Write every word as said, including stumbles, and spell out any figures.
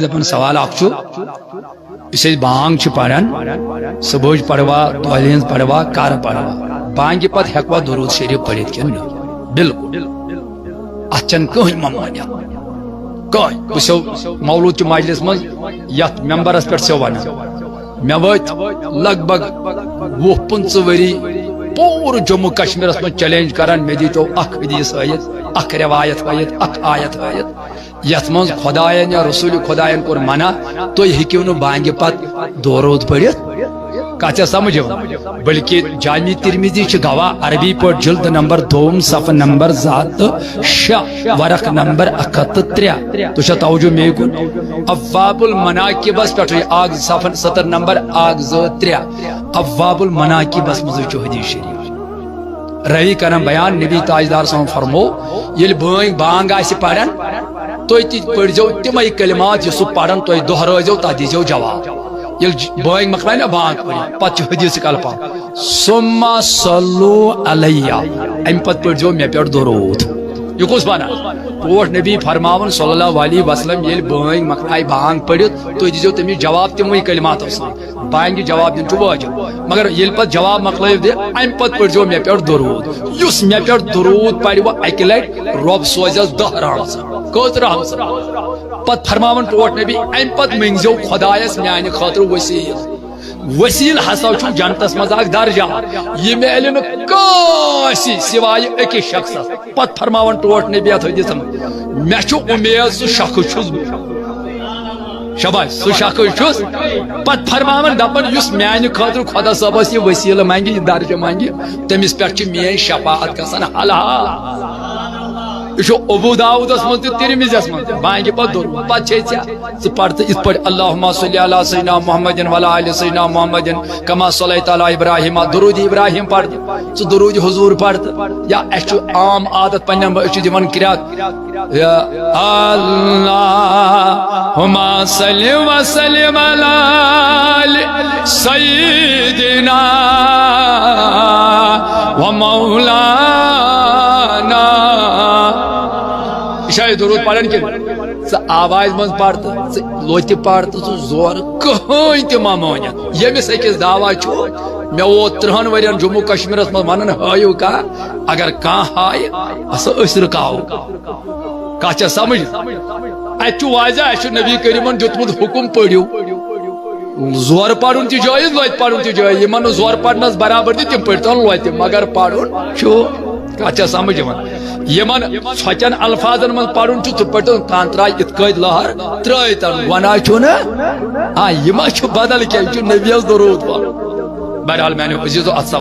دپان سوال اکھ چھُ، یُس أسۍ بانگ چھِ پران، صبحٕچ پروا، دۄہلہِ ہٕنٛز پروا، کر پروا؟ بانگہِ پتہٕ ہٮ۪کوا درود شریف پٔرِتھ کِنہٕ نہٕ؟ بالکل۔ اتھ چھنہٕ کٕہٕنۍ ممٲنیت۔ کٕہٕنۍ۔ بہٕ چھُسو مولوٗد چہِ مجلس منٛز یتھ ممبرس پٮ۪ٹھ چھُسو ونان، مےٚ وٲتۍ لگ بگ وُہ پٕنٛژٕہ ؤری پوٗرٕ جموں کشمیرس منٛز چیلنج کران، مےٚ دیٖتو اکھ حدیث ہٲیِتھ، اکھ روایت ہٲیِتھ، اکھ آیت ہٲیِتھ، یتھ منٛز خداین یا رسول خداین کوٚر منع، تُہۍ ہیٚکِو نہٕ بانگہِ پتہٕ درود پٔرِتھ۔ کتھ چھا سمجھ یِوان؟ بلکہ جامع ترمذی چھِ گواہ، عربی پٲٹھۍ جلد نمبر دوم، صفحہ نمبر زٕ ہتھ تہٕ شےٚ، ورق نمبر اکھ ہتھ تہٕ ترٛےٚ۔ تُہۍ چھا توجہ مے کُن؟ ابواب المناقبس پٮ۪ٹھ اکھ صفحہ، سطر نمبر اکھ، زٕ، ترٛےٚ۔ ابواب المناقبس منٛز چھُ حدیث شریف۔ روی کران بیان، نبی تاجدار صٲبن فرمو، ییٚلہِ بٲنۍ بانگ آسہِ پران، تُہۍ تہِ پٔرۍزیو تِمے کلمات یُس سُہ پران، تُہۍ دۄہرٲوزیو، تتھ دیٖزیو جواب۔ ییٚلہِ ج-، بٲنۍ مۄکلاے نا بانگ پٔرِتھ، پتہٕ چھُ حدیث الفاظ، ثم صلوا علیہ، امہِ پتہٕ پٔرۍزیو مےٚ پٮ۪ٹھ درود۔ یہِ کُس ونان؟ ٹوٹھ نبی فرماوان صلی اللہ علیہ وسلم، ییٚلہِ بٲنۍ مۄکلاے بانگ پٔرِتھ، تُہۍ دیٖزیو تٔمِس جواب تِموٕے کلماتو سۭتۍ۔ بانگہِ جواب دیُن چھُ واجب، مگر ییٚلہِ پتہٕ جواب مۄکلٲیِو دِتھ، امہِ پتہٕ پٔرۍزیو مےٚ پٮ۪ٹھ درود۔ یُس مےٚ پٮ۪ٹھ درود پرِ وۄنۍ اکہِ لٹہِ، رۄب سوزٮ۪س دَہ رحمژٕ۔ کٔژ رحمژٕ؟ پتہٕ فرماوان ٹوٹھ نبی، امہِ پتہٕ مٔنگزیو خدایس میانہِ خٲطرٕ وسیٖلہٕ۔ وسیٖلہٕ ہسا چھُ جنتس منٛز اکھ درجہ، یہِ میلہِ نہٕ کٲنٛسہِ سوایہِ أکِس شخصس۔ پتہٕ فرماوان ٹوٹھ نبی اتھ حدیثس منٛز، مےٚ چھُ اُمید سُہ شخص چھُس بہٕ۔ شاباش، سُہ شخص چھُس۔ پتہٕ فرماوان دپان، یُس میانہِ خٲطرٕ خۄدا صٲبس یہِ وسیٖلہٕ منگہِ، یہِ درجہٕ منگہِ، تٔمِس پٮ۪ٹھ چھِ میٲنۍ شفاعت گژھان حلال۔ یہِ چھُ ابو داوٗدس منٛز تہِ ترمذیس منٛز تہِ۔ بانگہِ پتہٕ دوٚرمُت۔ پتہٕ چھے ژےٚ، ژٕ پرتہٕ یِتھ پٲٹھۍ، اللہم صلی علی سیدنا محمد وعلی آل سیدنا محمد کما صلیت علی ابراہیم، درود ابراہیم پرتہٕ، ژٕ درود حضور پرتہٕ۔ یا اسہِ چھُ عام عادت پننٮ۪ن، أسۍ چھِ دِوان کرٛٮ۪کھ، یا اللہم صل وسلم علی آل سیدنا و مولانا۔ یہِ چھا أسۍ درود پران کِنہٕ؟ ژٕ آوازِ منٛز پر تہٕ ژٕ لوٚتہِ پر تہٕ ژٕ زورٕ، کٕہٕنۍ تہِ مہ مٲنِتھ۔ ییٚمِس أکِس دعویٰ چھُ، مےٚ ووت ترٕٛہن ؤرین جموں کشمیرس منٛز ونان، ہٲیِو کانٛہہ، اگر کانٛہہ ہایہِ، ہسا أسۍ رُکاوو۔ کتھ چھا سمجھ؟ اتہِ چھُ واضح، اسہِ چھُ نبی کریمن دیُتمُت حکم، پٔرِو۔ زورٕ پرُن تہِ جٲیز، لۄتہِ پرُن تہِ جٲیز۔ یِمن نہٕ زورٕ پرنس برابر تہِ، تِم پٔرۍتن لۄتہِ، مگر پرُن چھُ۔ کتھ چھا سمجھ یِوان؟ یِمن ژھۄچن الفاظن منٛز پرُن چھُ، تِتھ پٲٹھۍ کانٛہہ ترٛایہِ یِتھ کٲٹھۍ لہر ترٛٲوِتن، گۄناہ چھُنہٕ؟ آ، یہِ ما چھُ بدل کینٛہہ، یہِ چھُ نبیَس درود پرُن۔ بہرحال میانیو عزیزو، اتھ